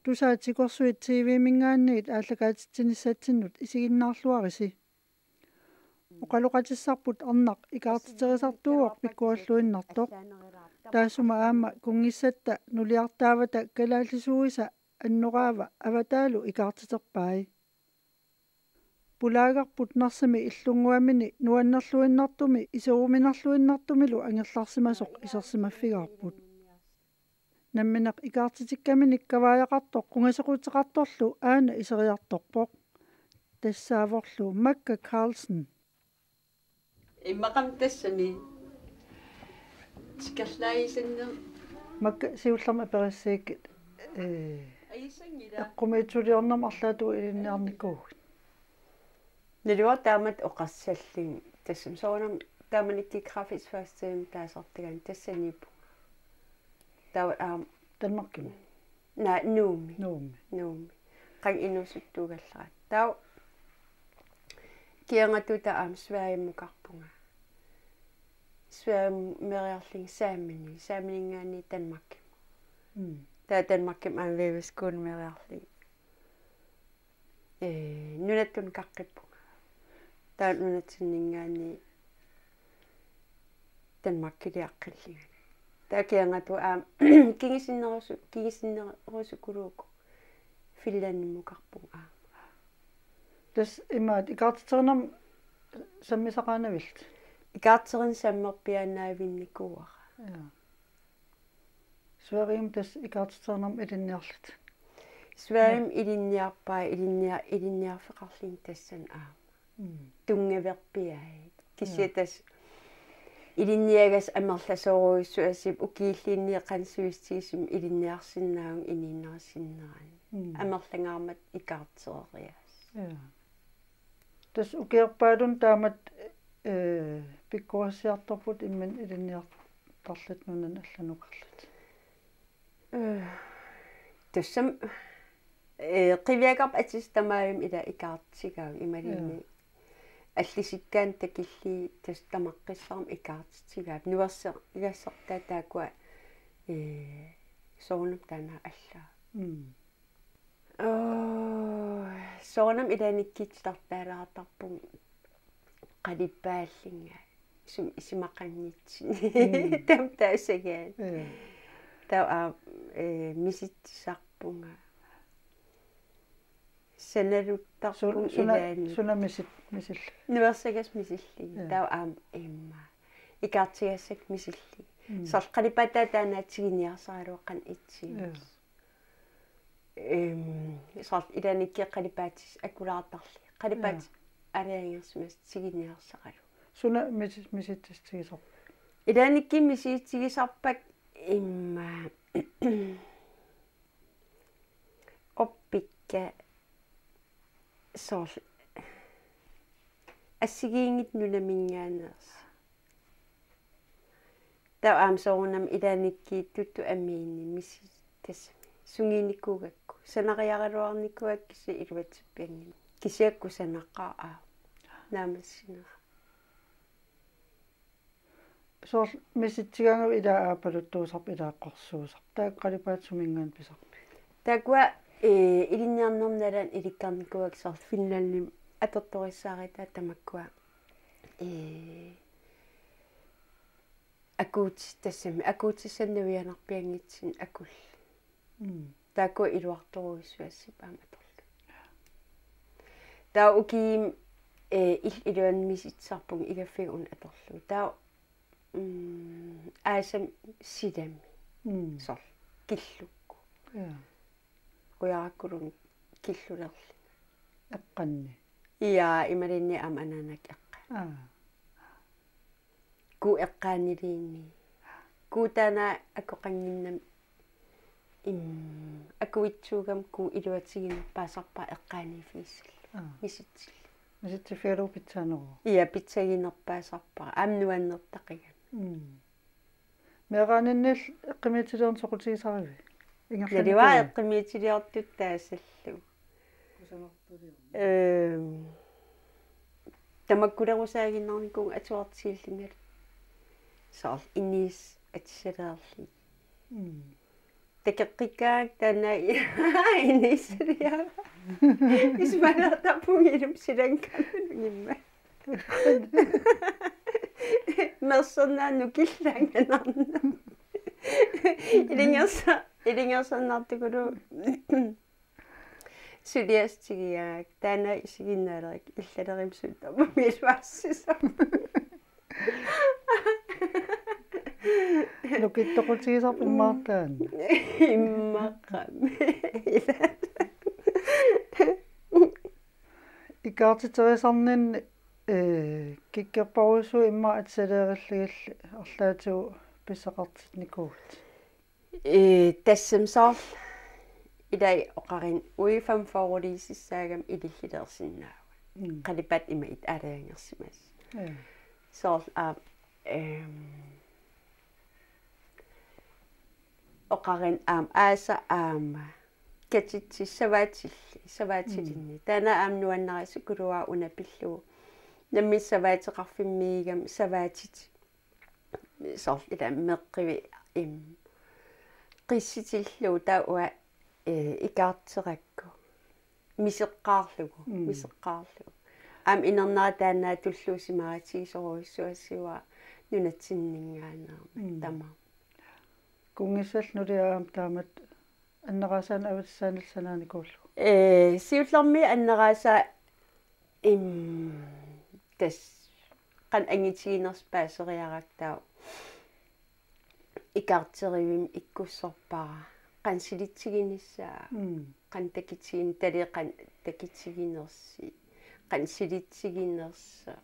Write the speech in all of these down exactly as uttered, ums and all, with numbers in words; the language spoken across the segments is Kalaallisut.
Tusaat sikorsuit T V-minngaanniit aallakaatitsinissatsinnut isiginnaarluarisi. Oqaloqatissarput arnaq ikaartiterisartuuvoq pikkorilluinnartoq. Taassuma aamma kunngissatta nuliartaavata kalaallisuisa annoraava avataalu ikaartiterpai. Pulaagarput Narsami illunnguamini nuannerluinnartumi isuuminerluinnartumilu angerlarsimasoq isersimaffigaarput. Nammineq ikaartitikkaminik kavaajaqartoq qungasequteqartorlu aana iseriartorpoq. Tassaavorlu Makka Carlsen. Immaqami tassami tikerlaagisanner. Makka, siullermik aperissiuk, ee, ajussanngilaq. Eqqumiitsuliornermut arlaatigut ilinniarnikuuit? Naluara taamatut oqassallin. Tassami soorunami taamanikkut grafisk førstehjælp taasartagaanni tassaniippunga. Taava aamma Danmarkimi? Naa, Nuummi. Nuummi. Nuummi. Qanga inuusuttuugallarama. Taava kingornatigut aamma Sverigemukarpunga. Sverigemeeriarlunga saamini, saamininngaanniit Danmarkimut. Mm. Taava Danmarkimi aamma væveskole meeriarlunga. Ee, nunatta una kaqqippunga. Taava nunatsinninngaanniit Danmarkiliaqqillunga. Taava kingornatigut aamma kingusinnerusu-, kingusinnerusukuluuku Finlandimukarpunga aamma. Tassa imaat ikaartiterinermut sammisaqaanavillit? Ikaarterineq sammerpiaannaavinnikuuara. Ja. Sverigemi tassa ikaartiterinermut ilinniarlutit? Sverigemi ilinniarpai, ilinniar-, ilinniarfeqarlunga tassani aamma. Mm. Tunngaverpiai. Kisianni, ja, tassa ilinniagassat amerlasoorujussuassapput, ukiulluunniit qanoq sivisutigisumik ilinniarsinnaavunga inuunerisinnerani. Mm. Amerlangaarmat ikaartereriaaseq. Ja. Tassa ukiorpaalunni taamatut, ee, pikkorissiartorput imminut ilinniartarlutit nunani allanukarlutit. Ee, tassami, ee, qiviagarput atisat tamarmik ila ikaartigaavut imaluunniit. Ja. Allisikkaanni takillugit tassa tamaqqissaarmik ikaartitigaavut. Nuersigassartaa taakkua, ee, soorunami taanna allaat. Mm. Oo, soorunami ilaannikkut titartaalaartarpunga qalipaallunga sumut isumaqanngitsunik. Mm. Taama taasagaanni. Ja. Taava, ee, misitsisarpunga. Sanaluttarpunga. Su-, suna, ilaanni. Suna misit-, misillugu? Nuersagassat misillugit. Ja. Taava aamma immaqa ikaartigassakka misillugit. Mm. Soorlu qalipaataa taanna tiguniarsaraluaqqan itsi. Ja. Ehm, soorlu ilaannikkut qalipaatit akulaartarlugit. Qalipaatit, ja, aalajangersimasut tiguniarsaralugu. Suna mis-, misitsissutigisarpit? Ilaannikkut misitsissutigisarpakka immaqa orpikka soorlu assigiinngitsut nunaminngaanneersut. Taava aamma soorunami ilaannikkut tuttu amiini misi-, tassami sungiunnikuugakku. Sanariaraluarnikuuakka kisianni iluatsippianngilakka. Kisianni kusanaqaaq aamma naammassineq. Soorlu misitsigaangavit ilaa aappaluttuusarput ilaa qorsuusarput. Taakku qalipaatit suminngaanniit pisarpigit? Taakkua, ee, ilinniarnermi nalaani ilikkarnikuuakka soorlu Finlandimi atortorissaaritaat tamakkua. Ee, akuutis-, tassami akuutissannik navianarpianngitsunik akullit. Mm. Taakkua iluartorujussuassapput aamma atorlugit. Taava ukiumi, ee, il-, iluani misitsisarpunga igaffiga una atorlugu. Taava, mm, aasami silami. Mm. Soorlu killukku. Ja. Qujarakkuluni killulerlunga. Eqqanni? Ja, imaluunniit aamma anaanaga eqqaani. Aa. Kuu eqqaaniluunniit. Kuu taanna akoqannginnami im-, akuitsuugami kuu iluatiginerpaasarpara eqqaaniiffigissallugu. Aa. Misitsillugu. Misitsiffigalugu pitsaaneruvoq? Ja, pitsaginerpaasarpara. Aamma nuannertaqigami. Mm. Meeraaninnillu eqqumiitsuliorneq soqutigisarivit? Ingerlanikuuit? Naluara eqqumiitsuliortut taasallugu. Ehm, tamakkulerusaaginnarnikuuvunga atuartillungalu. Soorlu inuussat atisaleerlugit. Mm. Takeqqikkaangakku taanna inissiliara. Isumaliartarpunga ilumut silakkama nungimma. Meersornaannut killaanganarna. Ilungersa-, ilungersornartukuluunniit. Suliassutigigaangakku taanna isiginnaalerakku illalerimsuut tamarmik iluarsisoq. Nukittoqutigisarput immaqa taanna. Immaqami. Ikaartiterisarninni, ee, kikkorpassuit immaqa atusalerillugit arlaatigut pissaqartinnikuuvutit. Ee, tassami soorlu ilai oqarlunga uiffam forudisissaagam ilillilersinnaava. Mm. Qalipaatit ima it aalajangersimasoq. Ja. Soorlu aamma, ehm, oqarlunga aamma aasaq aamma katitsi savaatillit, savaatilinni. Mm. Taanna aamma nuannarisukulua una pillugu. Nammineq savaateqarfimmiigami savaatitit. Soorlu ila meqqivik im-, qissitillugu taava, eh, ikaarterakku. Miseqqaarlugu, mm, miseqqaarlugu. Aamma inernera taanna tulluusimaarutigisorujussuuara nunatsinninngaanneermat. Mm. Tamarmik. Kunngissallu nuliat aamma taamatut annerusaanik avatissaanillu sanaanikuullugu. Ee, siullermik annerusaq im-, tassa qanoq angitiginersoq paaseriarakku taava ikaarterivimmi ikkussorpara. Qanoq silitsiginissaa. Mm. Qanoq takutigin-, tali qanoq takutiginersoq. Qanoq silitsiginersoq.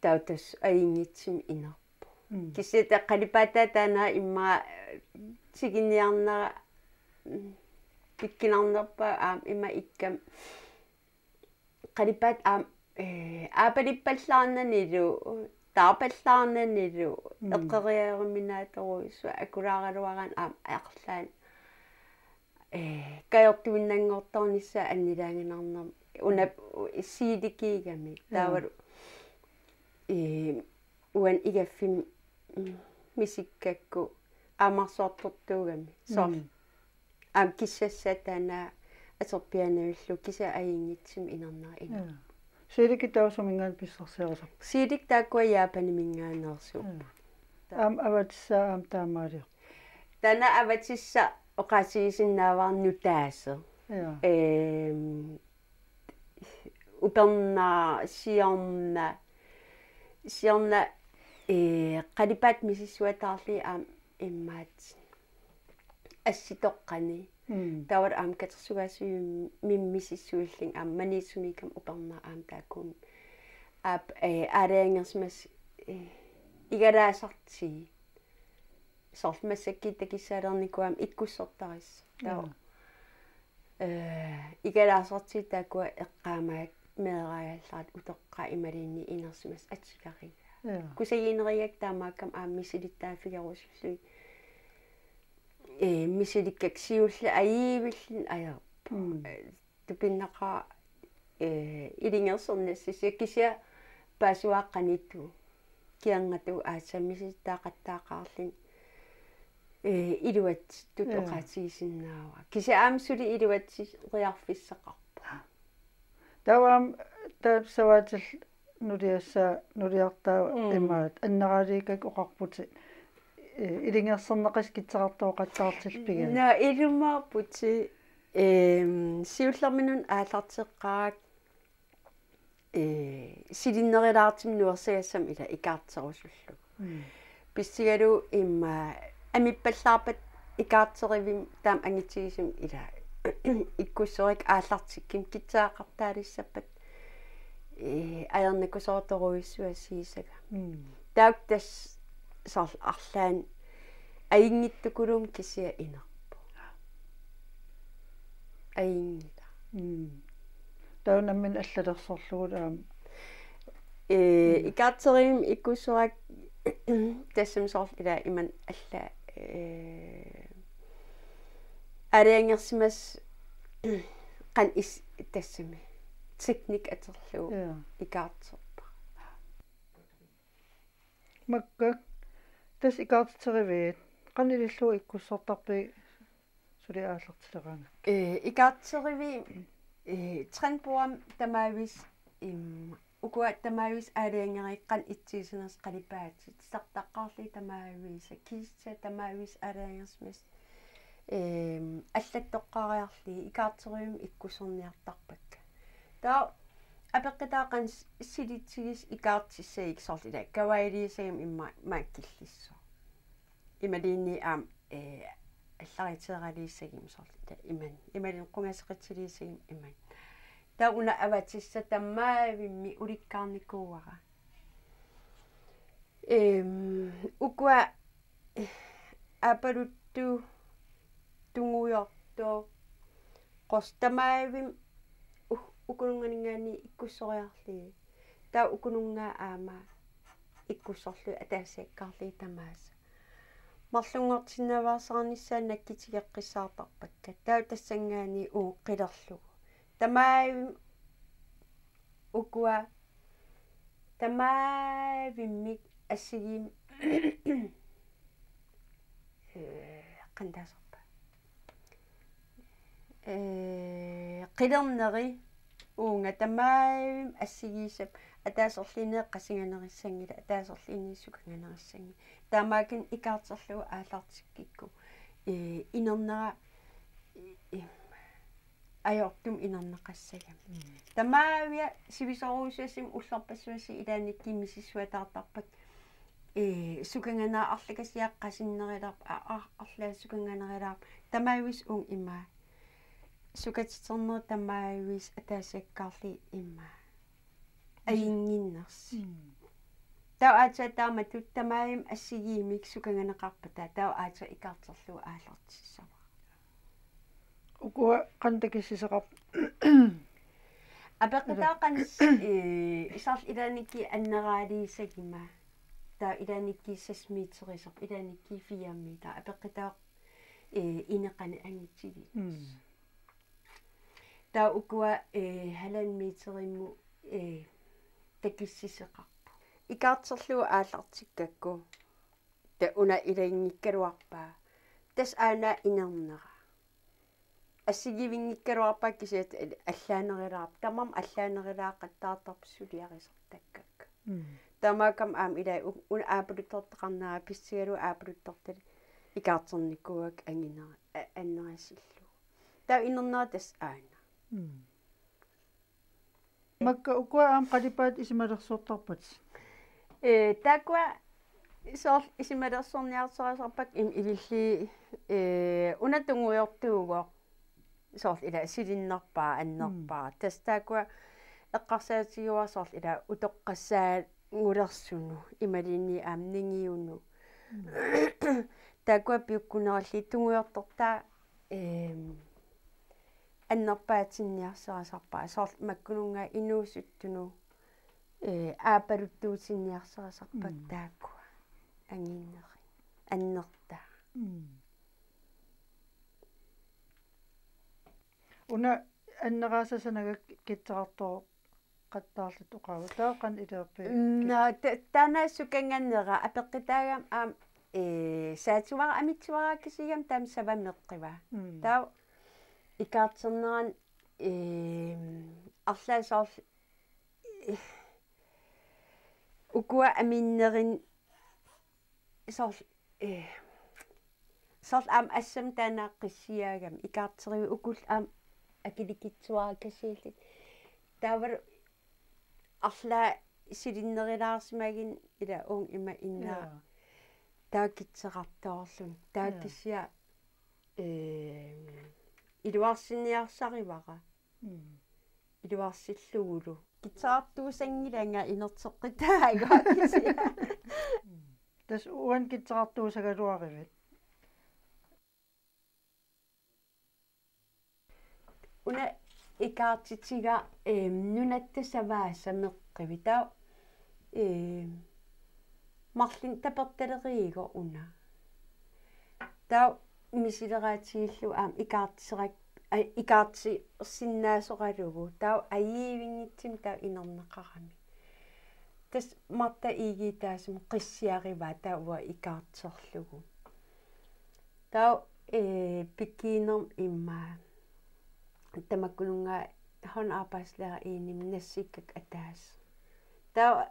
Taava tassa ajunngitsumik inerpoq. Mm. Kisianni taava qalipaataa taanna immaqa, eh, tiguniarnera, mm, pikkunarnerpaaq aamma ima ikkami. Qalipaataa aamma, eh, aapaluppallaarnanilu, taarpallaarnanilu, mm, eqqoriaruminaatorujussuaq akulaaraluaraanni aamma arlaanni. Ee, kajortuinnanngortornissaa annilaanganarnermi. Una, mm, siilikiigami. Ja. Taavalu, ee, uani igaffimmi, mm, misikkakku aammarsuartortuugami. Soorlu. Mm. Aamma kissassat taanna atorpiaanavillugu kisianni ajunngitsumik inernera ina. Ja. Siilikka taava suminngaanniit pissarsiarisarput? Siilikka taakkua Japaniminngaanneersuupput. Ja. Aamma avatissaa aamma taamaaliorpoq. Taanna avatissaq oqaatigisinnaavara nutaaseq. Ja. Ehm, upernaaq, siorna, siorna, eh, qalipaatit misissuataarlugit aamma immaqa assitoqqani. Mm. Taavalu aamma katersugaasivimmi misissuillunga aamma Maniitsumiikkami upernaaq aamma taakkuummik. Aap, eh, aalajangersimasoq, eh, igalaasartigit. Soorlu massakkut takussaalernikuugami ikkussortarissaq. Taava. Mm. Eh, igalaasartigit taakkua eqqaamavakka meeraagallartut utoqqaat imaluunniit inersimasut atikarigaat. Ja. Kusaginerugakku taamaakkami aamma misilittaaffigerusullugit. Eh, misilikkakka siulleq ajuivilluni ajorpoq. Mm. Eh, tupinnaqaaq, eh, ilungersornissaa kisianni paasivaat qanoq ittoq. Kingornatigut aatsaat misilittagaqattaarluni, eh, iluatsittut. Ja. Oqaatigisinnaavara. Kisianni aamma suli iluatseriarfissaqarpoq. Taava aamma taava savaatillit nuliassaa, nuliartaa. Mm. Imaat anneraliikkakka oqarputit, eh, ilungersorneqassi kissaqartoqattaartillugu pigami. Naa, ilumoorputit, ehm, siullermik una aallarteqqaarakku, eh, silinnerulaartumik nuersagassamik ila ikaarterusullugu. Mm. Pissugalugu immaqa amippallaarpat ikaarterivimmi taama angitigisumik ila ikkussorakkit aallartikkuma kissaqartaalissappat, eh, ajornakusoortorujussuuara sigisagami. Mm. Taakku tassa soorlu arlaanni ajunngittukulummik kisiat inerpoq. Ajunngilaq. Mm. Taava nammineq allalersorlugu aamma. Ee, mm, ikaarterivimmi ikkussorakkit tassami soorlu ila imannak alla, ee, aalajangersimasoq qanoq is-, tassami teknik atorlugu. Ja. Ikaarterpara. Makku, tassa ikaartiteriviit, Qanoq ilillugu ikkussortarpigit suli aallartileraangakkit? Ee, ikaarteriviit, ee, trendbordimi tamaaviisa, im, ukua tamaaviisa aalajangereerpakka itsiusinersi qalipaatit, tisartaqqaarlugit tamaaviisa, kisitsa tamaaviisa aalajangersimasut, eem, allattoqqaariarlugit ikaarterivimmi ikkussorniartarpakka. Taava apeqqutaavoq qanoq s-, silitsigis ikaartissagit soorlu ilaa, kavaaliusagimmi immaqa maani killissoq. Imaluunniit aamma, ee, allariteeraluussagimmik soorlu ilaa imannak. Imaluunniit qungaseqatiluussagimmik imannak. Taava una avatissaq tamaavimmik ulikkaarnikuuara. Eem, ukua, eh, aappaluttuut tungujortoq qorsuk tamaavimmik u-, ukununngaanniit ikkussoriarlugit. Taava ukununnga aamma ikkussorlugit ataasiakkaarlugit tamaasa. Marlunngortinnaveersaarnissaat nakkutigeqqissaartarpakka. Taava tassanngaanniit uunga qilerlugu. Tamaavimmik ukua tamaavimmik assigiimmik, ee, qanoq taasarpa. Ee, qilerneri uunga tamaavimmik assigiissapput, ataaserluunniit qasunganerissanngilaq, ataaserluunniit sukanganerissanngilaq. Taamaakkami ikaarterlugu aallartikkukku, ee, inernera, ee, ee, ajortumik inerneqassagami. Mm. Tamaavimmi sivisoorujussuarmik ullorpassuarni ilaannikkut misissuataartarpakka. Ee, sukanganera arlakasiaq qasunnerulaarpoq, a-, a-, arlaat sukanganerilaarpoq. Tamaavimmik uunga ima. Sukatiternerit tamaavimmik ataasiakkaarlugit ima. Ajunnginnersi. Mm. Taava aatsaat taamatut tamaavimmik assigiimmik sukanganeqarpata, taava aatsaat ikaarterlugu aallartissavara. Ukua qanoq takussisaqarpit? Apeqqutaavoq qanoq, ee, soorlu ilaannikkut anneraaluussaguma. Taava ilaannikkut seks meteriusoq, ilaannikkut fire meter. Apeqqutaavoq, ee, ineqaneq angutigit. Mm. Taava ukua, ee, halvanden meterimmut, ee, takussisoqarput. Ikaarterlugu aallartikkakku. Taava una ilaanngikkaluarpaa. Tassa aana inernera. Assigiivinngikkaluarpaa kisianni allaanerulaarpoq. Tamarmik allaanerulaaqattaartarput suliarisartakkakka. Mm. Taamaakkami aamma ilaa u-, una aappaluttortaqarnera pissugalugu aappaluttortalik ikaarternikuuakka anginera-, a-, annerusarlugu. Taava inernera tassa aana. Mm. Makku ukua aamma qalipaatit isumalersortarpatit? Ee, taakkua soorlu isumalersorniarsarisarpakka im ililli, ee, una tungujortuugooq soorlu ilaa silinnerpaaq, annerpaaq. Mm. Tassa taakkua eqqarsaatigaara soorlu ilaa utoqqasaanngulersunut, imaluunniit aamma nangiunut. Mm. Taakkua piukkunerullugu tungujortortaa, eem, annerpaatinniarsarisarpaat. Soorlu makkununnga inuusuttunut, ee, aappaluttuutinniarsarisarpakka. Mm. Taakkua anginerit. Annertaa. Mm. Una annerusaasanagakku kissartoqattaarlutit oqaavit. Taava qanoq iliorpigit? Mm, nå, ta-, taanna sukanganera apeqqutaagami aamma, ee, saatsuara amitsivara kisianni taama savameqqivaa. Mm. Taava ikaarternerani, ee, arlaat soorlu, ee, ukua aminnerini soorlu, ee, soorlu aamma assammik taanna qissiaagami ikaarteriviit ukullu aamma akilikitsuarakasiillit. Taavalu arlaat silinnerulaarsimagunik ilaa uunga ima innera. Jaa. Taava kissartoorluni. Taava, jaa, kisianni, ee, iluarsinniarsarivara. Mm. Iluarsillugulu. Kissartuussanngilanga inerteqqitaagaa kisianni. Mm. Tassa uani kissartuussagaluarivit? Una ikaartitiga, eem, nunatta savaasa meqqivik. Taava, eem, marlunnik tapertalereerugooq una. Taava misileraatsigillugu aamma ikaartiserak-, ai, ikaartissinnaasoralugu. Taava ajuivinngitsumik taava inerneqarami. Tassa Martha Egedesmut qissiarivaa taava ikaarterlugu. Taava, eh, pikkiinerm imma. Tamakkununnga håndarbejdslærer enimi nassikkakka ataaseq. Taava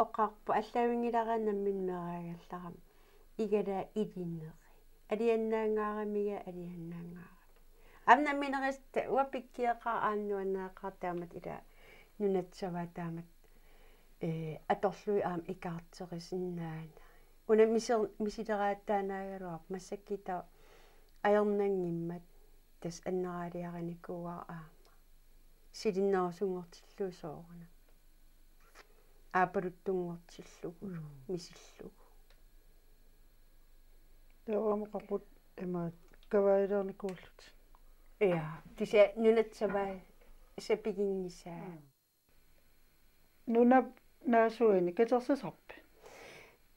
oqarpoq allaavinngilara nammineq meeraagallarama. Igalaat ilineri. Aliannaangaaramiga aliannaangaarami. Aamma nammineq uanga pikkiaqaaq aamma nuannaaqaaq taamatut ila nunassavaa taamatut, eh, atorlugit aamma ikaarterisinnaanera. Una miser-, misileraataanaagallarpoq massakkut taava ajornanngimmat tassa anneraaliarinikuuara aamma. Silinnerusunngortillugu soorunami. Aappaluttunngortillugu, mm, misillugu. Taava aamma oqarput imaat kavaalilaarnikuullutit. Ja, kisianni nunassavaa sapiginngisaa. Mm. Nunap naasuini katersisarpit?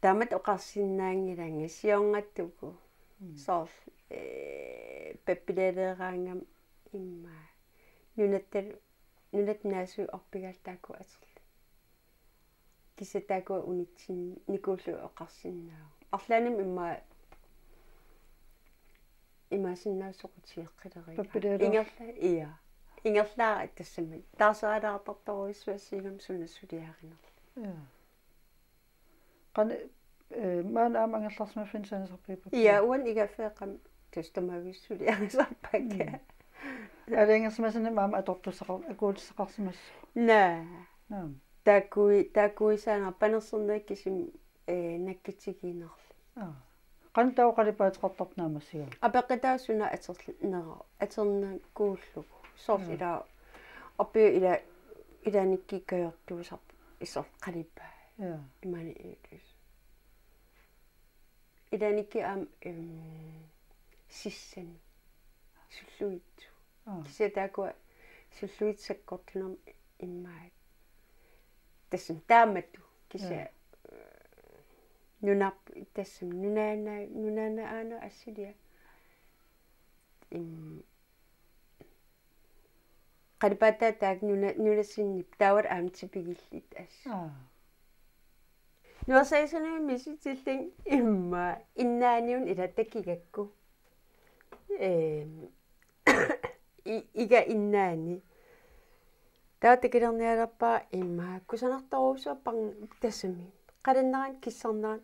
Taamatut oqarsinnaanngilanga siornatigut. Mm. Soorlu, eh, pappialaaleeraangama imma. Nunatta-, nunatta naasuit orpigaat taakku atorlugit. Kisianni taakku unitsinnikuullugit oqarsinnaavoq. Arlaannimi imma imaassinnaavoq soqutigeqqileriga. Pappialaaleq. Ingerla-, ja. Ingerlaannaq tassami. Taarseralaartartorujussuussiugami suna suliarinerlugu. Ja. Qanoq, eh, maani aamma angerlarsimaffinni sanasorpiippat? Ja, uani igaffeeqqami tassa tamaviisa suliarisarpakka. Mm. Aalajangersimasannik aamma atortussaqar-, akuutissaqarsimassaaq. Naa. Naa. Taakkui-, taakkuisaaneq panersernerit kisimik, eh, nakkutigiinnarlugit. Aa. Qanoq taava qalipaateqartarpit naammassigaanni? Apeqqutaavoq suna atorl-, nera-, atornikuullugu. Soorlu, mm, ila orpiup ila-, ilaannikkut kajortuusarpoq isorlu qalipaat. Ja. Imaani iilus. Ilaannikkut aamma, em, sissani. Sullugitsoq. Aa. Kisianni taakkua sullugit sakkortunermik immaat. Tassami taamatut kisianni, ja, nunarp-, tassami nunaanna-, nunaannaanut assiliaq. Im-, qalipaataa taakku nuna-, nunasinnippoq taavalu aamma tipigillit assut. Aa. Nuersagasanut misissutillugu imma innaaniuna ila takugakku. Eem, i-, iga innaani. Taava takulernialerpara imma kusanartorujussuaq parn-, tassami. Qalannerani kissarnerani.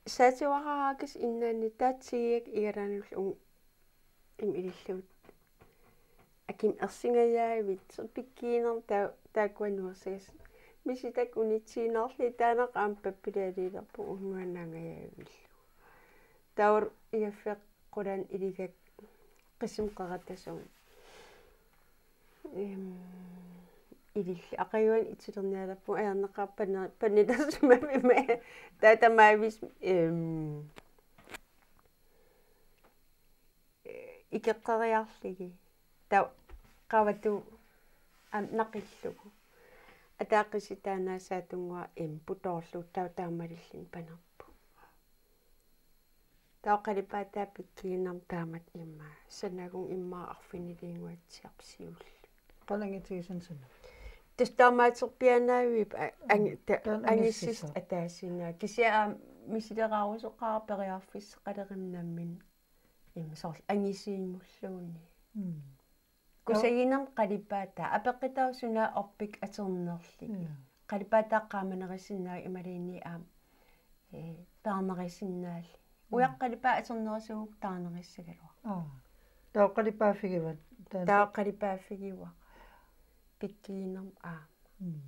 Saativaraakkis innaanni taava tigigakku igalaanullu uunga imma ilillugu. Akim ersingajaavit pikkiinermi taa-, taakkua nuersagassat. Misitakka unitsiinnarlugit taanna aamma pappialaaliilerpoq unnuannangajaavillugu. Taava igaffeeqqulaani iligakku qissimmik qeratasunga. Em, ilillugu aqaguani itilernialerpunga ajornaqaaq panna-, pannilersimavimmi. Taava tamaavisa, em, ikeqqeriarlugit. Taava qavatut aamma naqillugu. Ataaseq taanna saatunnguaq imma putoorlugu taava taamaalilluni panerpoq. Taava qalipaataa pikkiinermi taamatut imma. Sanagunga imma arfiniliinnguatsiarpoq siulleq. Qanoq angitigisat sanaviuk? Tassa taamaaterpianaaviup a-, ang-, mm, ta-, taanna angisussaq angisussaq. Ataasiinnaq. Kisianni aamma misileraarusuppara periarfissaqalerimmat nammineq. Imma soorlu angisuumulluunniit. Mm. Kusaginermi qalipaataa. Apeqqutaavoq suna orpik atornerlugit. Mm. Qalipaataa qaamanerusinnaavoq imaluunniit aamma, eh, taarnerusinnaalluni. Mm. Uanga qalipaat atornerusukkukku taarnerussagaluarpoq. Aa. Taava qalipaaffigivat? Taava qalipaaffigaara. Pikkiinermi aamma. Mm.